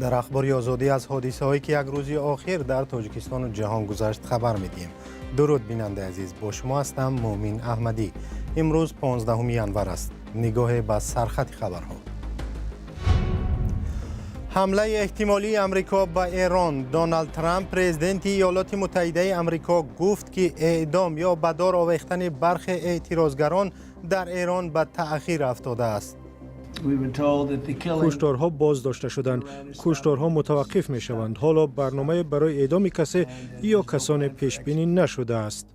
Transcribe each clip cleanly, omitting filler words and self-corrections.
Дар Ахбори Озодӣ аз ҳодисаҳое, ки як рӯзи охир дар Тоҷикистону ҷаҳон гузашт, хабар медиҳем. Дуруд, бинандаи азиз, бо шумо ҳастам Муъмин Аҳмадӣ. Имрӯз 15 январ аст. Нигоҳе ба сархати хабарҳо. Ҳамлаи эҳтимолии Амрико ба Эрон. Доналд Трамп, президенти Иёлоти Муттаҳидаи Амрико, гуфт, ки эъдом ё ба дор овехтани бархе эътирозгарон дар Эрон ба таъхир афтодааст. Кушторҳо боздошта шуданд, кушторҳо мутаваққиф мешаванд. Ҳоло барномае барои эъдоми касе ё касоне пешбинӣ нашудааст.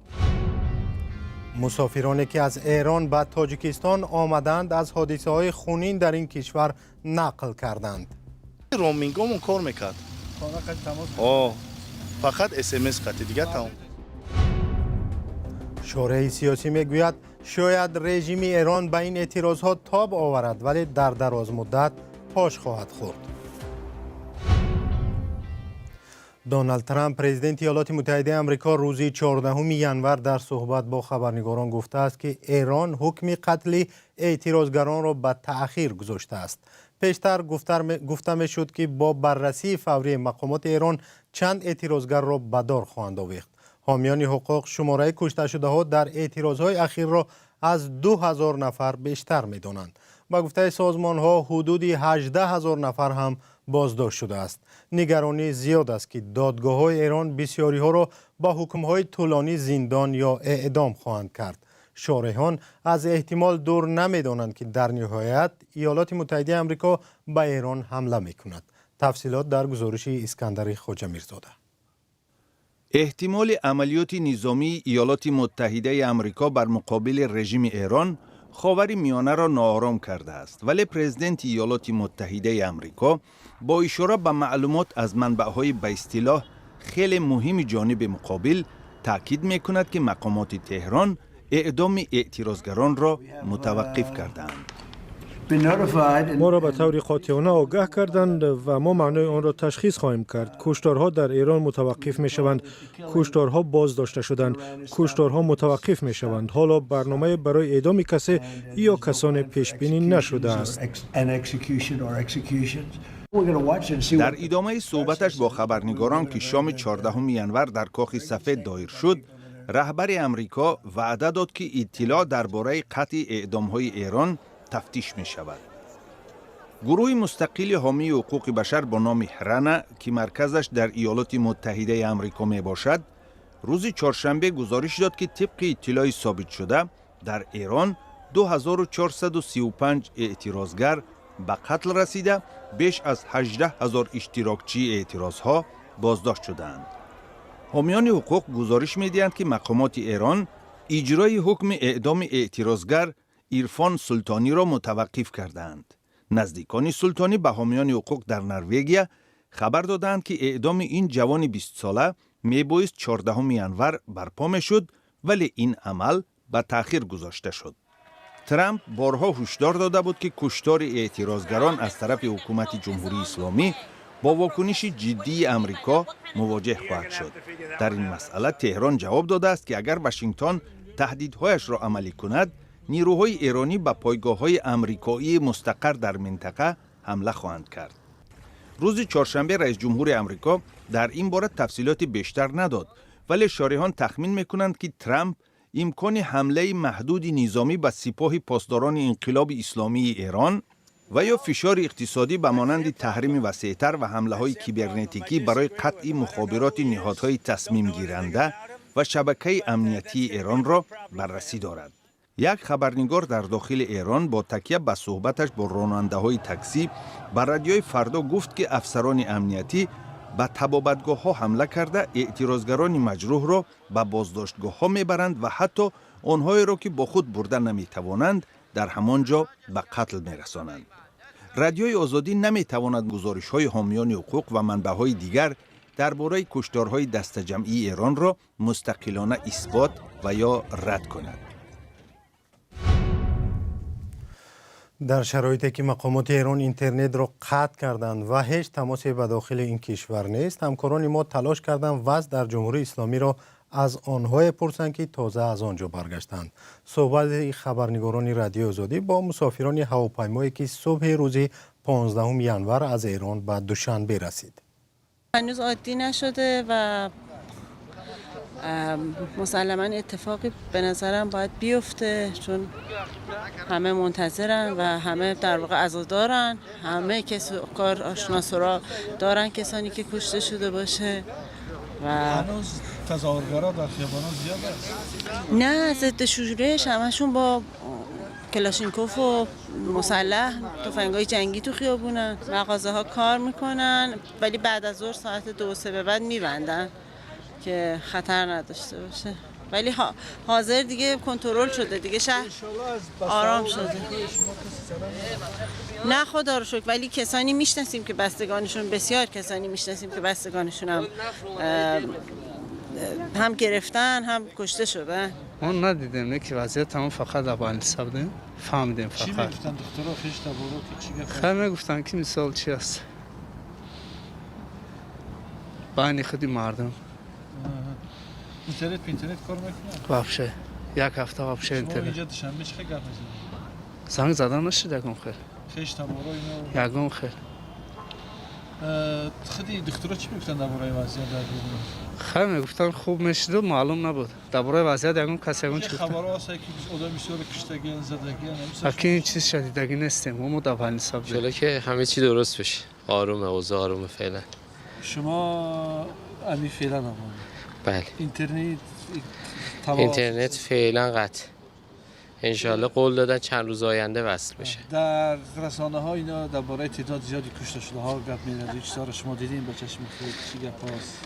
Мусофироне, ки аз Эрон ба Тоҷикистон омаданд, аз ҳодисаҳои хунин дар ин кишвар нақл карданд. Роумингомон кор мекард, фақат СМС қати дига тамом. Шореҳи сиёсӣ мегӯяд, шояд режими Эрон ба ин эътирозҳо тоб оварад, вале дар дарозмуддат пош хоҳад хӯрд. Доналд Трамп, президенти Иёлоти Муттаҳидаи Амрико, рӯзи 14 январ дар суҳбат бо хабарнигорон гуфтааст, ки Эрон ҳукми қатли эътирозгаронро ба таъхир гузоштааст. Пештар гуфта мешуд, ки бо баррасии фаврии мақомоти Эрон чанд эътирозгарро ба дор хоҳанд овехт. Ҳомиёни ҳуқуқ шумораи кушташудаҳо дар эътирозҳои ахирро аз 2000 нафар бештар медонанд. Ба гуфтаи созмонҳо, ҳудуди 18 000 нафар ҳам боздошт шудааст. Нигаронӣ зиёд аст, ки додгоҳҳои Эрон бисёриҳоро ба ҳукмҳои тӯлонӣ зиндон ё эъдом хоҳанд кард. Шореҳон аз эҳтимол дур намедонанд, ки дар ниҳоят Иёлоти Муттаҳидаи Амрико ба Эрон ҳамла мекунад. Тафсилот дар гузориши Искандари Хоҷамирзода. Эҳтимоли амалиёти низомии Иёлоти Муттаҳидаи Амрико бар муқобили режими Эрон Ховари Миёнаро ноором кардааст, вале президенти Иёлоти Муттаҳидаи Амрико бо ишора ба маълумот аз манбаъҳои ба истилоҳ хеле муҳими ҷониби муқобил таъкид мекунад, ки мақомоти Теҳрон эъдоми эътирозгаронро мутаваққиф кардаанд. Моро ба таври қотеона огаҳ карданд ва мо маънои онро ташхис хоҳем кард. Кушторҳо дар Эрон мутаваққиф мешаванд, кушторҳо боздошта шуданд, кушторҳо мутаваққиф мешаванд. Ҳоло барномае барои эъдоми касе ё касоне пешбинӣ нашудааст. Дар идомаи суҳбаташ бо хабарнигорон, ки шоми 14 январ дар Кохи Сафед доир шуд, раҳбари Амрико ваъда дод, ки иттилоъ дар бораи қатъи эъдомҳои Эрон тафтиш мешавад. Гурӯҳи мустақили ҳомии ҳуқуқи башар бо номи Ҳрана, ки марказаш дар Иёлоти Муттаҳидаи Амрико мебошад, рӯзи чоршанбе гузориш дод, ки тибқи иттилои собитшуда дар Эрон 2435 эътирозгар ба қатл расида, беш аз 18 ҳазор иштирокчии эътирозҳо боздошт шудаанд. Ҳомиёни ҳуқуқ гузориш медиҳанд, ки мақомоти Эрон иҷрои ҳукми эъдоми эътирозгар Ирфон Султониро мутаваққиф кардаанд. Наздикони Султонӣ ба ҳомиёни ҳуқуқ дар Норвегия хабар додаанд, ки эъдоми ин ҷавони бистсола мебоист 14 январ барпо мешуд, вале ин амал ба таъхир гузошта шуд. Трамп борҳо ҳушдор дода буд, ки куштори эътирозгарон аз тарафи ҳукумати Ҷумҳурии Исломӣ бо вокуниши ҷиддии Амрико мувоҷеҳ хоҳад шуд. Дар ин масъала Теҳрон ҷавоб додааст, ки агар Вашингтон таҳдидҳояшро амалӣ кунад, нирӯҳои эронӣ ба пойгоҳҳои амрикоии мустақар дар минтақа ҳамла хоҳанд кард. Рӯзи чоршанбе раисҷумҳури Амрико дар ин бора тафсилоти бештар надод, вале шореҳон тахмин мекунанд, ки Трамп имкони ҳамлаи маҳдуди низомӣ ба Сипоҳи Посдорони Инқилоби Исломии Эрон ва ё фишори иқтисодӣ ба монанди таҳрими васеътар ва ҳамлаҳои кибернетикӣ барои қатъи мухобироти ниҳодҳои тасмимгиранда ва шабакаи амниятии Эронро баррасӣ дорад. Як хабарнигор дар дохили Эрон бо такя ба суҳбаташ бо ронандаҳои таксӣ ба Радиои Фардо гуфт, ки афсарони амниятӣ ба табобатгоҳҳо ҳамла карда, эътирозгарони маҷрӯҳро ба боздоштгоҳҳо мебаранд ва ҳатто онҳоеро, ки бо худ бурда наметавонанд, дар ҳамон ҷо ба қатл мерасонанд. Радиои Озодӣ наметавонад гузоришҳои ҳомиёни ҳуқуқ ва манбаъҳои дигар дар бораи кушторҳои дастаҷамъии Эронро мустақилона исбот ва ё рад кунад. Дар шароите ки мақомоти Эрон интернетро қатъ карданд ва ҳеҷ тамосе ба дохили ин кишвар нест, ҳамкорони мо талош карданд вазъ дар Ҷумҳурии Исломиро аз онҳое пурсанд, ки тоза аз он ҷо баргаштанд. Суҳбати хабарнигорони Радиои Озодӣ бо мусофирони ҳавопаймое, ки субҳи рӯзи 15 январ аз Эрон ба Душанбе расид. هنوز عادی نشده و مسلما اتفاقی به نظرم باید بیفته، چون همه منتظرن و همه در واقع عزادارن، همه کس کار آشنا سرا دارن کسانی که کشته شده باشه. و هنوز تظاهرگرا در خیابان‌ها زیاد است؟ نه، ضد شورش همشون با کلاشینکوف و مسلح، تفنگای جنگی تو خیابونن. مغازه ها کار میکنن ولی بعد از ظهر ساعت 2 و 3 به بعد میبندن که خطر نداشته باشه، ولی حاضر دیگه کنترل شده، دیگه شهر آرام شده. نه، خدا رو شکر، ولی کسانی میشناسیم که بستگانشون، بسیار کسانی میشناسیم که بستگانشون هم گرفتن هم کشته شدن. ما ندیدیم، نه که وضعیت هم، فقط در بودیم فهمیدیم. چی فقط میگفتن دکترها، خویش تبارا که چی گفتن؟ خیلی میگفتن که مثال چی است بین خودی مردم. اینترنت کار میکنه؟ вообще یک هفته вообще شما اینترنت. اینجا دوشنبه چه گپ میزنید؟ زنگ زدن نشد یگان خیر. خویش تبارا اینا؟ یگان خیر. خودی دکترها چی میگفتن درباره وضعیت در بیرون؟ خیلی میگفتن خوب میشد و معلوم نبود درباره وضعیت یگان کسی یگان چه چی گفتن. خبرها هست که آدم بسیار کشتگی زدگی؟ اکی این چیز شدیدگی نیستیم، ما در حساب بودیم. انشالله که همه چی درست بشه. آرومه، اوضاع آرومه فعلا. شما امی فعلا آمدید؟ بله. اینترنت تماس؟ اینترنت فعلا قطع. انشالله قول دادن چند روز آینده وصل بشه. در رسانه ها اینا درباره تعداد زیادی کشته شده ها گپ میزنن. این چیزا رو شما دیدین با چشم خود؟ چی گپ هست؟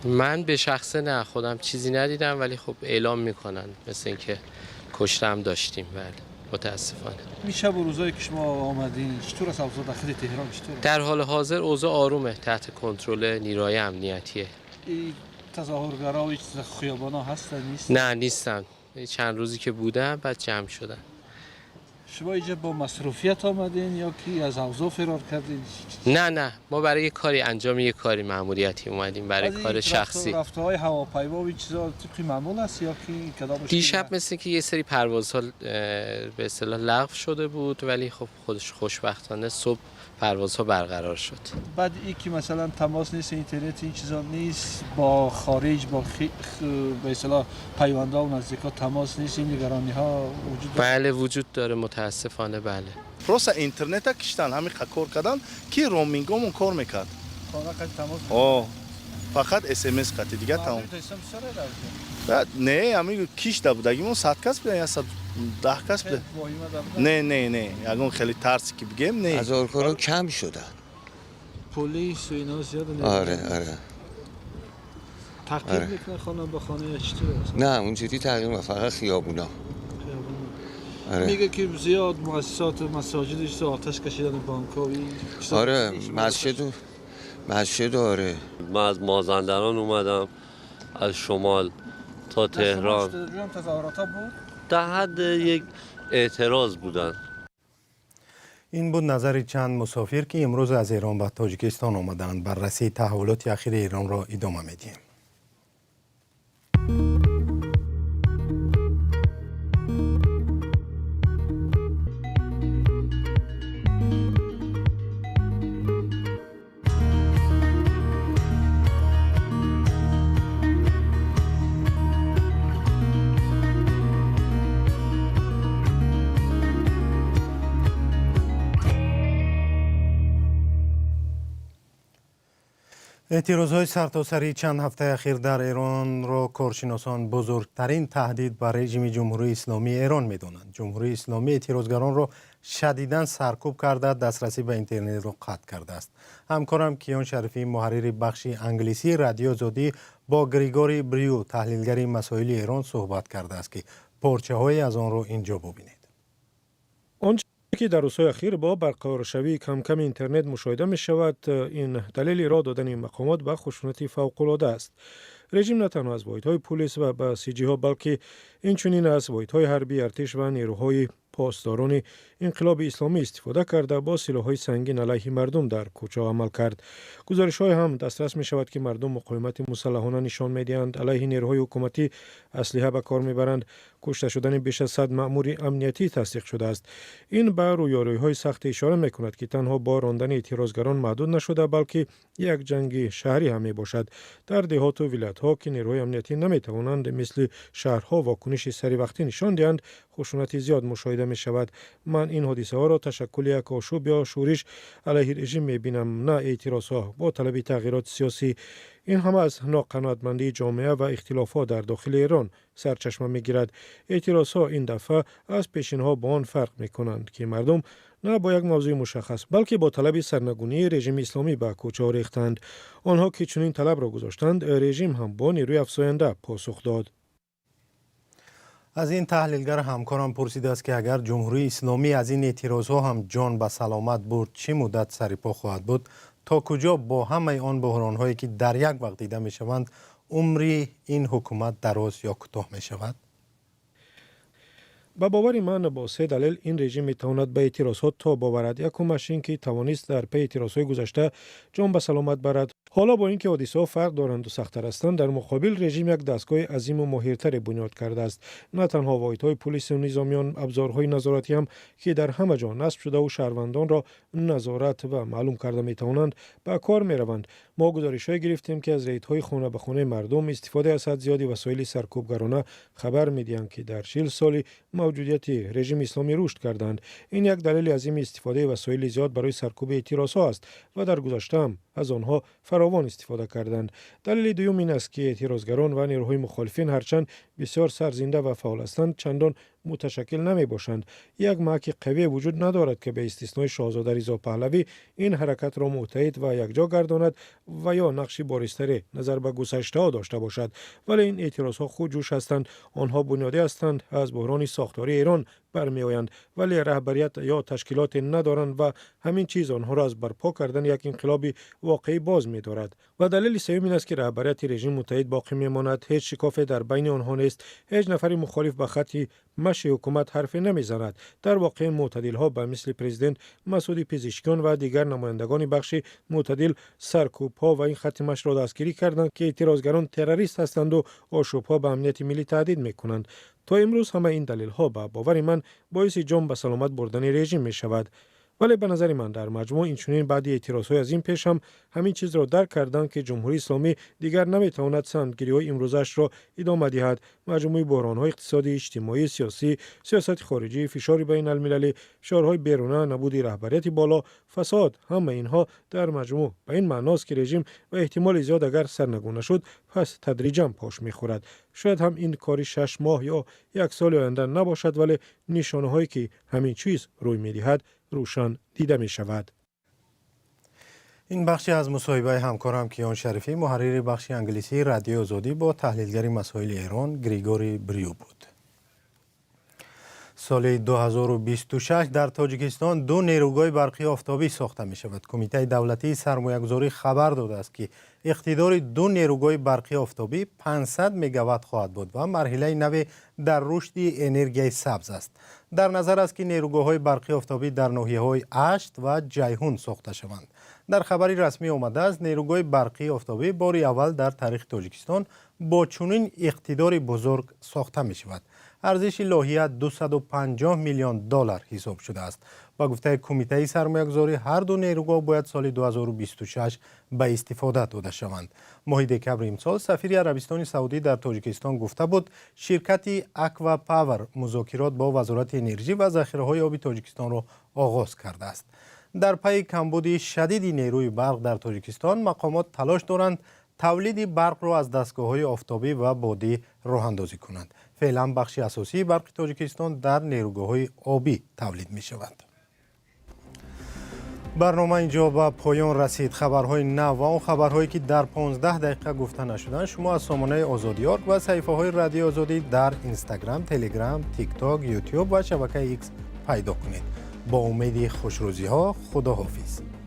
من به شخصه نه، خودم چیزی ندیدم، ولی خب اعلام میکنن مثل اینکه کشته هم داشتیم، بله، متاسفانه. می شب و روزایی که شما آمدین چطور است اوضاع داخل تهران؟ چطور است؟ در حال حاضر اوضاع آرومه، تحت کنترل نیروهای امنیتیه. این تظاهرگرا و این چیز خیابانا هستن، نیست؟ نه، نیستن. چند روزی که بودم بعد جمع شدن. شما اینجا با مصروفیت آمدین یا کی از اوضاع فرار کردین؟ نه نه، ما برای یه کاری، انجام یه کاری مأموریتی اومدیم، برای از این کار شخصی. رفته های هواپیما و این چیزا طبق معمول است یا که کدام مشکلی؟ دیشب مثل که یه سری پروازها به اصطلاح لغو شده بود، ولی خب خودش خوشبختانه صبح پروازها برقرار شد. بعد ای که مثلا تماس نیست، اینترنت این چیزا نیست، با خارج با به اصطلاح پیوندا و نزدیکا تماس نیست، این نگرانی ها وجود داره؟ بله، وجود داره متاسفانه، بله. Просто интернета киштан, ҳамин кор кардан ки роумингомон кор мекард. خانه قد تماس؟ О, фақат смс қати, дига тамом. Не, ҳамин кишта будагимон 100 кас буда, 110 кас буда. Не, не, не, ягон хеле тарсе ки бигем, не. تظاهرکنان کم شدن. پلیس و اینا زیاد؟ آره. تعقیب آره. میکنه خانه به خانه یا چطور است؟ نه، اونجوری تقریبا فقط خیابونا. آره. میگه که زیاد مؤسسات مساجد چیزا آتش کشیدن، بانک ها و این چیزا. آره، مسجد و مسجد، آره. من از مازندران اومدم، از شمال تا تهران. هم تظاهرات ها بود؟ در حد یک اعتراض بودن. Ин буд назари чанд мусофир, ки имрӯз аз Эрон ба Тоҷикистон омаданд. Баррасии таҳаввулоти ахири Эронро идома медиҳем. Эътирозҳои сартосарии чанд ҳафтаи ахир дар Эронро коршиносон бузургтарин таҳдид ба режими Ҷумҳурии Исломии Эрон медонанд. Ҷумҳурии Исломӣ эътирозгаронро шадидан саркӯб карда, дастрасӣ ба интернетро қатъ кардааст. Ҳамкорам Киён Шарифӣ, муҳаррири бахши англисии Радиои Озодӣ, бо Григорий Брю, таҳлилгари масоили Эрон, суҳбат кардааст, ки порчаҳое аз онро инҷо бубинед. Он ки дар рӯзҳои ахир бо барқароршавии камками интернет мушоҳида мешавад, ин далели роҳ додани мақомот ба хушунати фавқулода аст. Режим на танҳо аз воҳидҳои пулис ва басиҷиҳо, балки инчунин аз воҳидҳои ҳарбӣ, артиш ва нерӯҳои Посдорони Инқилоби Исломӣ истифода карда, бо силоҳҳои сангин алайҳи мардум дар кӯчаҳо амал кард. Гузоришҳое ҳам дастрас мешавад, ки мардум муқовимати мусаллаҳона нишон медиҳанд, алайҳи нерӯҳои ҳукуматӣ аслиҳа ба кор мебаранд. Кушта шудани беш аз 100 маъмури амниятӣ тасдиқ шудааст. Ин ба рӯёрӯиҳои сахте ишора мекунад, ки танҳо бо рондани эътирозгарон маҳдуд нашуда, балки як ҷанги шаҳрӣ ҳам мебошад. Дар деҳоту вилоятҳо, ки нерӯҳои амниятӣ наметавонанд мисли шаҳрҳо вокуниши саривақтӣ нишон диҳанд, хушунати зиёд мушоҳида мешавад. Ман ин ҳодисаҳоро ташаккули як ошӯб ё шӯриш алайҳи режим мебинам, на эътирозҳо бо талаби тағйироти сиёсӣ. Ин ҳама аз ноқаноатмандии ҷомеа ва ихтилофҳо дар дохили Эрон сарчашма мегирад. Эътирозҳо ин дафъа аз пешинҳо бо он фарқ мекунанд, ки мардум на бо як мавзӯи мушаххас, балки бо талаби сарнагунии режими исломӣ ба кӯчаҳо рехтанд. Онҳо ки чунин талабро гузоштанд, режим ҳам бо нерӯи афзоянда посух дод. Аз ин таҳлилгар ҳамкорам пурсидааст, ки агар Ҷумҳурии Исломӣ аз ин эътирозҳо ҳам ҷон ба саломат бурд, чӣ муддат сарипо хоҳад буд? То куҷо бо ҳамаи он буҳронҳое, ки дар як вақт дида мешаванд, умри ин ҳукумат дароз ё кӯтоҳ мешавад? Ба бовари ман, бо се далел ин режим метавонад ба эътирозҳо тоб оварад. Якумаш ин ки тавонист дар паи эътирозҳои гузашта ҷон ба саломат барад. Ҳоло бо ин ки ҳодисаҳо фарқ доранду сахттар ҳастанд, дар муқобил режим як дастгоҳи азиму моҳиртаре бунёд кардааст. На танҳо воҳидҳои пулису низомиён, абзорҳои назоратӣ ҳам, ки дар ҳама ҷо насб шудаву шаҳрвандонро назорат ва маълум карда метавонанд, ба кор мераванд. Мо гузоришҳое гирифтем, ки аз рейдҳои хона ба хонаи мардум, истифодаи аз ҳад зиёди васоили саркӯбгарона хабар медиҳанд, ки дар 40 соли мавҷудияти режими исломӣ рушд карданд. Ин як далели азими истифодаи васоили зиёд барои саркӯби эътирозҳо аст ва дар гузаштаам аз онҳо фаровон истифода карданд. Далели дуюм ин аст, ки эътирозгарон ва нерӯҳои мухолифин ҳарчанд бисёр сарзинда ва фаъол ҳастанд, чандон муташаккил намебошанд. Як маҳаки қавие вуҷуд надорад, ки ба истиснои шоҳзода Ризо Паҳлавӣ ин ҳаракатро муттаҳид ва якҷо гардонад ва ё нақши боризтаре назар ба гузаштаҳо дошта бошад. Вале ин эътирозҳо худҷӯш ҳастанд, онҳо бунёдӣ ҳастанд, аз буҳрони сохтории Эрон бармеоянд, вале раҳбарият ё ташкилоте надоранд ва ҳамин чиз онҳоро аз барпо кардани як инқилоби воқеӣ боз медорад. Ва далели сеюм ин аст, ки раҳбарияти режим муттаҳид боқӣ мемонад. Ҳеҷ шикофе дар байни онҳо нест. Ҳеҷ нафари мухолиф ба хатти маши ҳукумат ҳарфе намезанад. Дар воқеъ, мӯътадилҳо ба мисли президент Масуди Пизишкиён ва дигар намояндагони бахши мӯътадил саркӯбҳо ва ин хатти машро дастгирӣ карданд, ки эътирозгарон террорист ҳастанду ошӯбҳо ба амнияти миллӣ таҳдид мекунанд. То имрӯз ҳамаи ин далелҳо, ба бовари ман, боиси ҷон ба саломат бурдани режим мешавад. Вале ба назари ман, дар маҷмӯъ инчунин баъди эътирозҳои аз ин пеш ҳам ҳамин чизро дарк карданд, ки Ҷумҳурии Исломӣ дигар наметавонад самтгириҳои имрӯзаашро идома диҳад. Маҷмӯи буҳронҳои иқтисодӣ, иҷтимоӣ, сиёсӣ, сиёсати хориҷӣ, фишори байналмилалӣ, фишорҳои беруна, набуди раҳбарияти боло, фасод, ҳамаи инҳо дар маҷмӯъ ба ин маъност, ки режим ба эҳтимоли зиёд агар сарнагун нашуд, пас тадриҷан пош мехӯрад. Шояд ҳам ин кори 6 моҳ ё як соли оянда набошад, вале нишонаҳое, ки ҳамин чиз рӯй медиҳад, рӯшан дида мешавад. Ин бахше аз мусоҳибаи ҳамкорам Киён Шарифӣ, муҳаррири бахши англисии Радиои Озодӣ, бо таҳлилгари масоили Эрон Григори Брю буд. Соли 2026 дар Тоҷикистон ду нерӯгоҳи барқии офтобӣ сохта мешавад. Кумитаи давлатии сармоягузорӣ хабар додааст, ки иқтидори ду нерӯгоҳи барқии офтобӣ 500 мегаватт хоҳад буд ва марҳилаи наве дар рушди энергияи сабз аст. Дар назар аст, ки нерӯгоҳҳои барқии офтобӣ дар ноҳияҳои Ашт ва Ҷайҳун сохта шаванд. Дар хабари расмӣ омадааст, нерӯгоҳи барқии офтобӣ бори аввал дар таърихи Тоҷикистон бо чунин иқтидори бузург сохта мешавад. Арзиши лоиҳа 250 миллион доллар ҳисоб шудааст. Ба гуфтаи Кумитаи сармоягузорӣ, ҳар ду нерӯгоҳ бояд соли 2026 ба истифода дода шаванд. Моҳи декабри имсол сафири Арабистони Саудӣ дар Тоҷикистон гуфта буд, ширкати Аква Павер музокирот бо Вазорати энержӣ ва захираҳои оби Тоҷикистонро оғоз кардааст. Дар пайи камбуди шадиди нерӯи барқ дар Тоҷикистон мақомот талош доранд тавлиди барқро аз дастгоҳҳои офтобӣ ва бодӣ роҳандозӣ кунанд. Феълан бахши асосии барқи Тоҷикистон дар нерӯгоҳҳои обӣ тавлид мешавад. Барнома инҷо ба поён расид. Хабарҳои нав ва он хабарҳое, ки дар 15 дақиқа гуфта нашуданд, шумо аз сомонаи Озодӣ орг ва саҳифаҳои Радиои Озодӣ дар Инстаграм, Телеграм, Тикток, Ютюб ва шабакаи Икс пайдо кунед. Бо умеди хушрӯзиҳо, худоҳофиз.